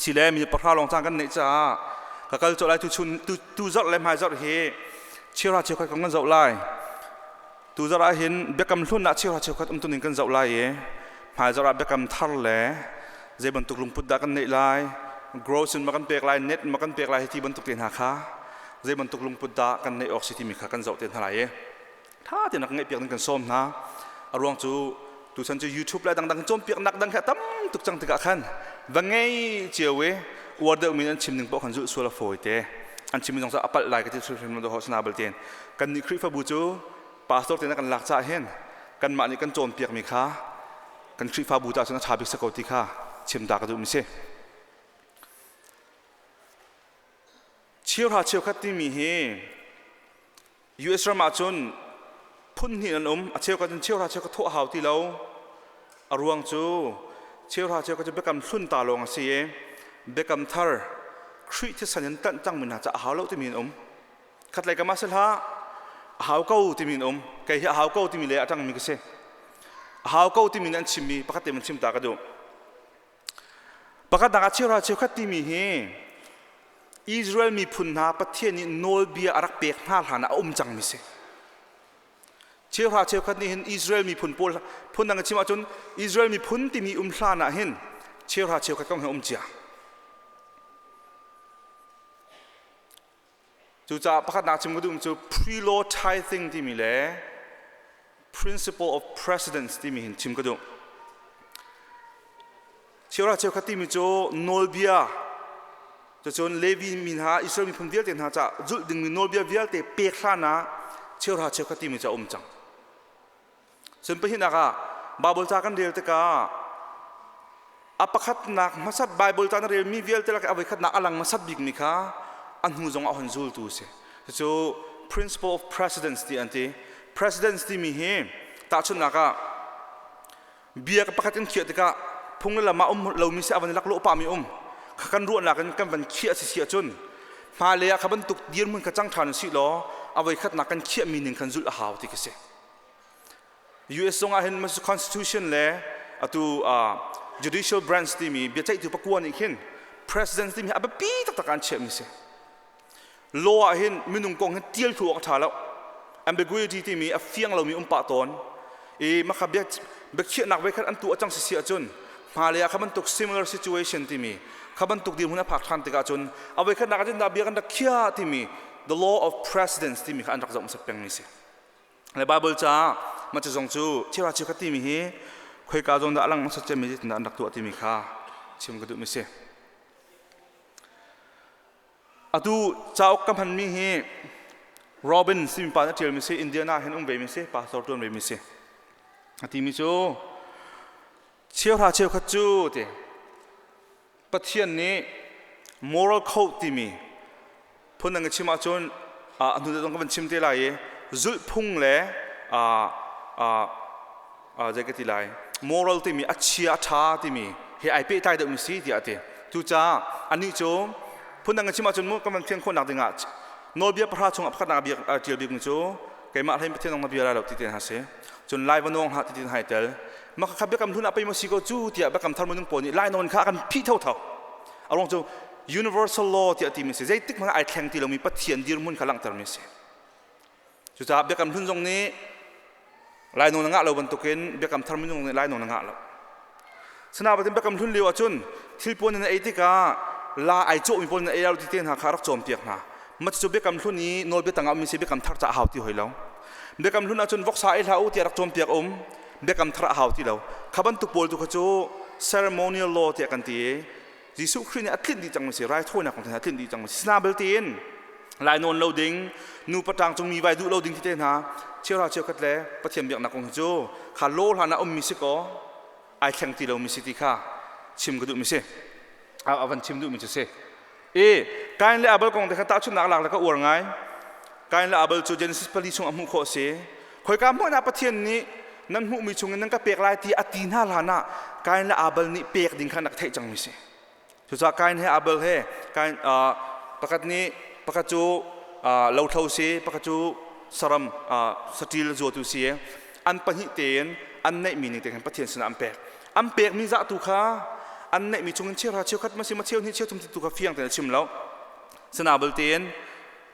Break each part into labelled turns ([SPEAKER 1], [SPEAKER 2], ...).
[SPEAKER 1] Sile mi pahra lawng caan kan neih caah ka kal colh lai. Tu chun tu zarh le hmai zarh hi cheuhra cheukhat kong kan zoh lai. Tu zarh ah hin biakam hlun ah cheuhra cheukhat um tuning kan zoh lai i hmai zarh ah biakam thar le zei bantuk lungput dah kan neih lai, gross in ma kan pek lai, net ma kan pek lai, ti bantuk te hna kha, zei bantuk lungput dah kan neih awk si timi kha kan zoh te hna lai i tha tein rak ngaihpiak ding kan sawm hna. A ruang cu tuchan cu YouTube le dangdang cawnpiaknak dang kha tam tuk cang tikah khan va ngei cio i uar deuh mi an chim ning paoh khan zulh sual a fawi te. An chim mi zong cu a palh lai ka ti hrim lo. Sana bal ten kan nih Khrihfabu cu pastor te kan lak caah hin kanmah nih kan cawnpiak mi kha kan Khrihfabu ta cun a ṭha bik si ko ti kha chim ta ka duh mi si. Cheuhra cheukhat timi hi US ram ahcun phun hnih an um. A cheukhat in cheuhra cheukhat thawh a hau ti lo. A ruang cu cheuhra cheukhat cu biakam hlun ta lawng a si i biakam thar Khrih thisen in tlanh cangmi hna ca a hau lo timi an um. Khatlei kam ah si hlah, a hau ko timi an um. Kei hi a hau ko timi le a ṭangmi ka si. A hau ko timi nih an chimmi pakhat te man chim ta ka duh. Pakhat nak ah cheuhra cheukhat timi hi Israel miphun hna Pathian nih nawlbia a rak pek hna hlan ah a um cangmi si. Cheuhra cheukhat nih hin Israel miphun pawl, phun dang chim ahcun Israel miphun timi um hlan ah hin cheuhra cheukhat kong hi um cia. Cucaah pakhatnak chim ka duhmi cu pre-law tithing timi le principle of precedence timi hin chim ka duh. Cheuhra cheukhat timi cu nawlbia, cucun Levi mi hna, Israel miphun vialte hna caah zulh dingmi nawlbia vialte pek hlan ah cheuhra cheukhat timi cu a um cang. Cun pahnihnak ah Baibal ca kan rel tikah a pakhatnak hmasat Baibal ca na relmi vialte lak i a voikhatnak a lang hmasat bikmi kha a hnu zong ah a hun zultu a si. Cucu principle of precedence ti an ti. Precedence timi hi tahchunhnak ah bia pakhat kan khiah tikah phung le lam ah um lomi si a van i laklawh pahmi um kha kan ruahnak in kan van khiah si si ahcun hmailei ah kha bantuk dirhmun kha cang ṭhan usih law a voikhatnak kan khiahmi ning khan zulh a hau ti khi si. US zong ah hin constitution le atu judicial branch timi biaceihtu pakua nih khin president timi a biapi taktak an chiahmi si. Law ah hin minung kong hin tial thu awk a ṭha lo. Ambiguity timi a fiang lomi um pah tawn i makha biakhiahnak voi khat an tuah cang si si ahcun hmailei ah kha bantuk similar situation timi kha bantuk dirhmun a phak ṭhan tikah cun a voi khatnak ah cun bia kan rak khiah timi the law of precedence timi kha an rak zoh hmasat pengmi si. Le Bible caah mah cu zong cu cheuhra cheukhat timi hi khoika zawn dah a lang hmasat cemmi zeitindah an rak tuah timi kha chim ka duhmi si. Atu cauk ka hmanmi hi Robin simi pa nih a ṭialmi si. Indiana hin um vemi si, pastor ṭuan vemi si. A timi cu cheuhra cheukhat cu ti Pathian nih moral code timi phun dang in chim ahcun a hnu zong ka van chim te lai i zulhphung le zei ka ti lai, moral timi, a chia a ṭha timi he ai pehtlai deuhmi si tiah a ti. Cucaah anih cu phun dang in chim ahcun mu kan van fian khawhnak dingah nawlbia pahra chungah pakhatnak bia a ṭial bikmi cu keimah hlei Pathian zong na bia lai lo ti te hna si, cun lai va nawng hlah ti te hna i tel. Mah kha biakam hlun ah pei maw si ko cu tiah biakam thar minung pawl nih lainawn kha a kan phih thotho. A ruang cu universal law tiah timi si, zeitik hmanh ah ai thleng ti lomi Pathian dirhmun kha langhtermi si. Cucaah biakam hlun zong nih lainawn a ngah lo bantukin biakam thar minung nih lainawn a ngah lo. Sinain biakam hlun lio ahcun thil puan in ei tikah la ai cawhmi pawl in ei lo ti te hna kha rak cawnpiak hna. Mah cu biakam hlun i nawlbia tangah ummi si, biakam thar caah a hau ti hoi lo. Biakam hlun ahcun voksa ei hlah u tiah rak cawnpiak um, biakam thar a hau ti lo. Kha bantuk pawl tu kha cu ceremonial law tiah kan ti i Jesuh Khrih nih a tlinh dih cangmi si, raithawinak kong a tlinh dih cangmi si. Sina belte in lainawn lo ding, nu patang cung mi vai duh lo ding ti te hna, cheuhra cheukhat le Pathian biaknak kong hi cu kha law hlan ah ummi si kaw ai thleng ti lomi si ti kha chim ka duhmi si, a van chim duhmi cu si. I Kain le Abel kong te kha tahchunhnak lak le ka uar ngai. Kain le Abel cu Genesis 4 chung a hmuh khawh si. Khoika hmuh ah Pathian nih nan hmuhmi chungin nan ka pek lai ti a ti hna hlan ah Kain le Abel nih pek ding kha an rak theih cangmi si. Cucaah Kain he Abel he Kain pakhat nih, pakhat cu lothlo si, pakhat cu saram saṭil zuatu si, an pahnih tein an neihmi ning te khan Pathian sinah an pek. An pekmi zah tu kha An neihmi chungin cheuhra cheukhat ma si ma cheu hnih cheu thum ti tu kha fiang tein a chim lo. Sana bal tein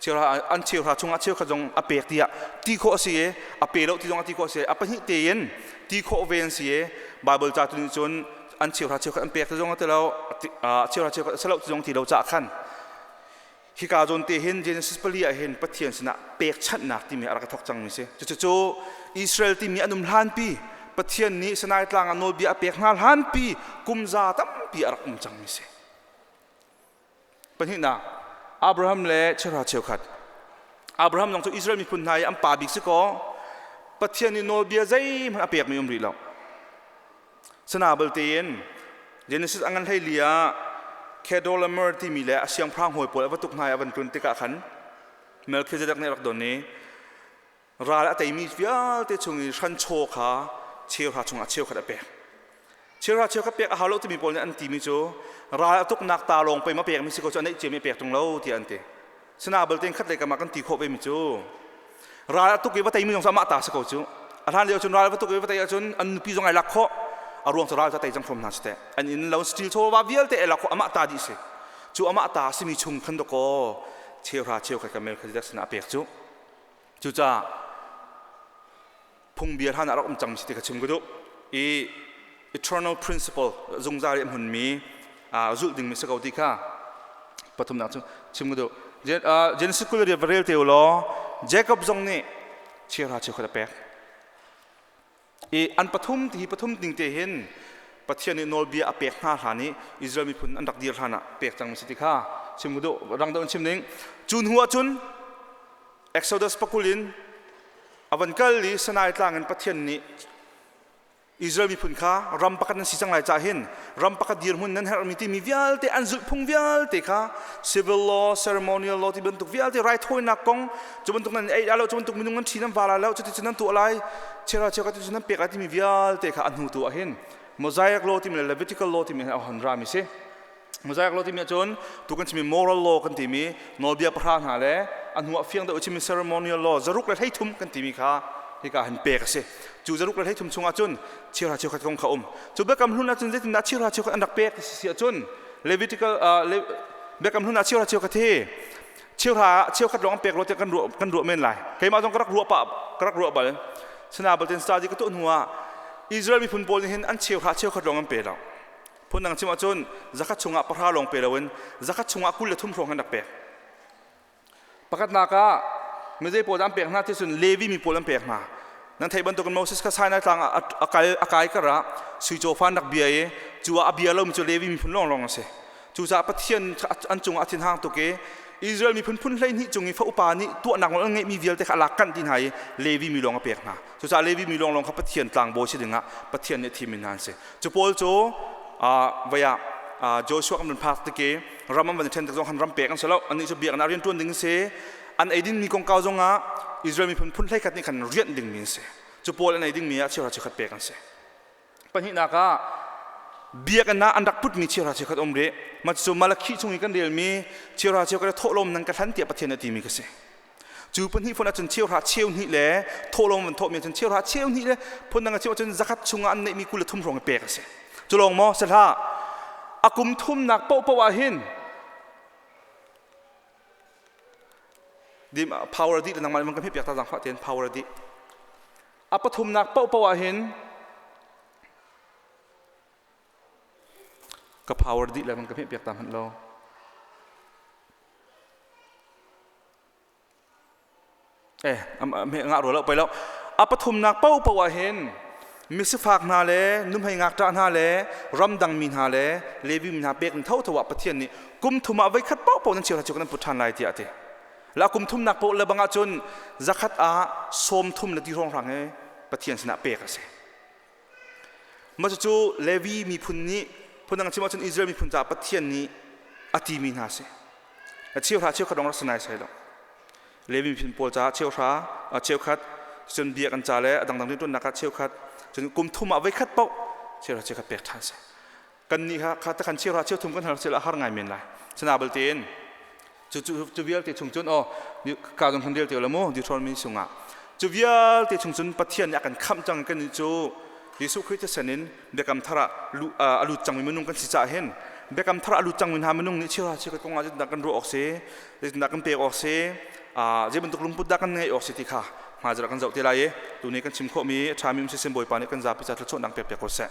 [SPEAKER 1] cheuhra an cheuhra chungah cheukhat zong a pek tiah ti khawh a si i a pe lo ti zong a ti khawh a si. A pahnih tein ti khawh ve an si i Bible ca tu nih cun an cheuhra cheukhat an pek ti zong a ti lo, cheuhra cheukhat a si lo ti zong ti lo caah khan hika zawn te hin Genesis pali ah hin Pathian sinah pekchanhnak timi a rak i thawk cangmi si. Cucu Israel timi an um hlanpi Pathian nih Sinai tlang ah nawlbia a pek hna hlanpi kum za tampi a rak um cangmi si. Pahnihnak, Abraham le cheuhra cheukhat. Abraham zong cu Israel miphun hna i an pa bik si kaw Pathian nih nawlbia zeihmanh a pekmi um rih lo. Sana balte in Genesis a ngan hleili ah Kedorlaomer timi le a siangpahrang hawi pawl a va tuk hna i a van tlun tikah khan Melchizedek nih a rak don i ral a teimi vialte chung i hranchaw kha cheuhra chungah cheukhat a pek. Cheuhra cheukhat pek a hau lo timi pawl nih an timi cu ral a tuknak ta lawng pei ma pekmi si ko cu a neih ciami a pek ṭung lo tiah an ti. Sana balte in khat lei kam ah kan ti khawh vemi cu ral a tuk i va teimi zong cu amah ta si ko cu. A hlan lio cun ral va tuk i va tei ahcun an nupi zong ai lak khawh. A ruang cu ral cu a tei cang hrom hna si teh. An inn lo steel chawva vialte ai lak khawh amah ta dih si. Cu amah ta simi chung khan dakaw cheuhra cheukhat ka Melchizedek sinah a pek cu. Cucaah phungbia hlan ah rak um cang si ti kha chim ka duh. I eternal principle zungzal i a hmunmi zulh dingmi si ko ti kha pathumnak cu chim ka duh. Genesis 20 va rel te u law Jacob zong nih cheuhra cheukhat a pek. I an pathum ti hi pathum ding te hin Pathian nih nawlbia a pek hna hlan i Israel miphun an rak dir hlan ah pek cang mi si ti kha chim ka duh. Rang deuh in chim ning. Cu hnu ah cun Exodus pakul in a van kal i Sinai tlang in Pathian nih Israel miphun kha ram pakhat nan si cang lai cah hin ram pakhat dirhmun nan herhmi timi vialte an zulhphung vialte kha civil law, ceremonial law ti bantuk vialte raithawinak kong cu bantuk nan ei lo cu bantuk minung nan ṭhi nan va lai lo cuti cu nan tuah lai chera cheu cu nan pek lai timi vialte kha a hnu tu ah hin Mosaic law timi le Levitical law timi a hon rami si. Mosaic law timi ahcun tu kan chimmi moral law kan timi nawlbia pahra hna le a hnu ah fiang deuh chimmi ceremonial law 113 kan timi kha hika hin pek a si. Cu 113 chungah cun cheuhra cheukhat kong kha um. Cu biakam hlun ahcun zeitindah cheuhra cheukhat an rak pek ti si ahcun Levitical biakam hlun ah cheuhra cheukhat hi cheuhra cheukhat lawng an pek rua tiah kan ruah men lai. Keimah zong ka rak ruah pah ka rak ruah bal. Sina balten study ka tuah hnu ah Israel miphun pawl nih hin an cheuhra cheukhat lawng an pe lo. Phundang chim ahcun zakhat chungah pahra lawng pe loin zakhat chungah 23 hrawng an rak pek. Pakhatnak ah mizei pawl dah an pek hna ti cun Levi mi pawl an pek hna. Nan theih bantukin Moses kha Sinai tlang ah a kal a kai kar ah sui cawfa an rak bia i cu ah a bia lomi cu Levi miphun lawnglawng a si. Cucaah Pathian an cungah a thinhang tuk i Israel miphun phun 12 cung i fa upa nih tuahnak nawl an ngeihmi vialte kha a lak kanh dih hna i Levi mi lawng a pek hna. Cucaah Levi mi lawnglawng kha Pathian tlangbawi si dingah Pathian nih a thimmi hna an si. Cu pawl cu voi ah Joshua kan van phak tik i ram an van i ṭhen tik zong khan ram pek an si lo. Annih cu biakinn ah rian ṭuan ding an si. An ei dingmi kongkau zongah Israel miphun phun 11 nih khan rianh dingmi an si. Cu pawl an ei dingmi ah cheuhra cheukhat pek an si. Pahnihnak ah biakinn ah an rak putmi cheuhra cheukhat um rih. Mah cu Malakhi chung i kan relmi cheuhra cheukhat thawhlawm nan ka hlan tiah Pathian a timi ka si. Cu pahnih phun ahcun cheuhra cheu hnih le thawhlawm van thawhmi ahcun cheuhra cheu hnih le phundang a cheu ahcun zakhat chungah an neihmi 23 hrawng i pek a si. Cu lawng maw si hlah. A kum thumnak paohpaoh ah hin dim power dih le nangmah nih kan hmeh piak ta zangfah tein power dih. A pathumnak paohpaoh ah hin ka power dih le man ka hmeh piak ta hmanh lo. Eh, ngah rua lo pei lo. A pathumnak paohpaoh ah hin misifak hna le nuhmei ngakṭah hna le ramdang mi hna le Levi mi hna pek ning thotho ah Pathian nih kum thum ah voikhat paohpaoh nan cheuhra cheu nan put ṭhan lai tiah a ti. La kum thumnak paoh le bang ahcun zakhat ah sawm thum le ti hrawnghrang he Pathian sinah pek a si. Mah cucu Levi miphun nih phundang chim ahcun Israel miphun caah Pathian nih a timi hna a si. Cheuhra cheukhat lawng rak si nai sai lo. Levi miphun pawl caah cheuhra cheukhat cun biak an ca le a dangdang rianṭuannak ah cheukhat cun kum thum ah voikhat paoh cheuhra cheukhat pek ṭhan si. Kannih kha kha takhan cheuhra cheuthum kan har a har ngai men lai. Sana balte in cu cu cu vialte chung cun aw ka zong kan rel te lo mu Deuteronomy chungah cu vialte chung cun Pathian nih a kan khamh cang kan nih cu. Jesuh Khrih thisen in biakam thar ah a lut cangmi minung kan si caah hin biakam thar ah a lut cangmi hna minung nih chiara chiakhat kong ah zeitindah kan ruah awk si, zeitindah kan pek awk si, zei bantuk lungput dah kan ngeih awk si ti kha hmaizarh kan zoh te lai i tuni kan chim khawhmi a ṭhami um siseh, Bawipa nih kan zapi ca thluachuahnak pek piak ko seh.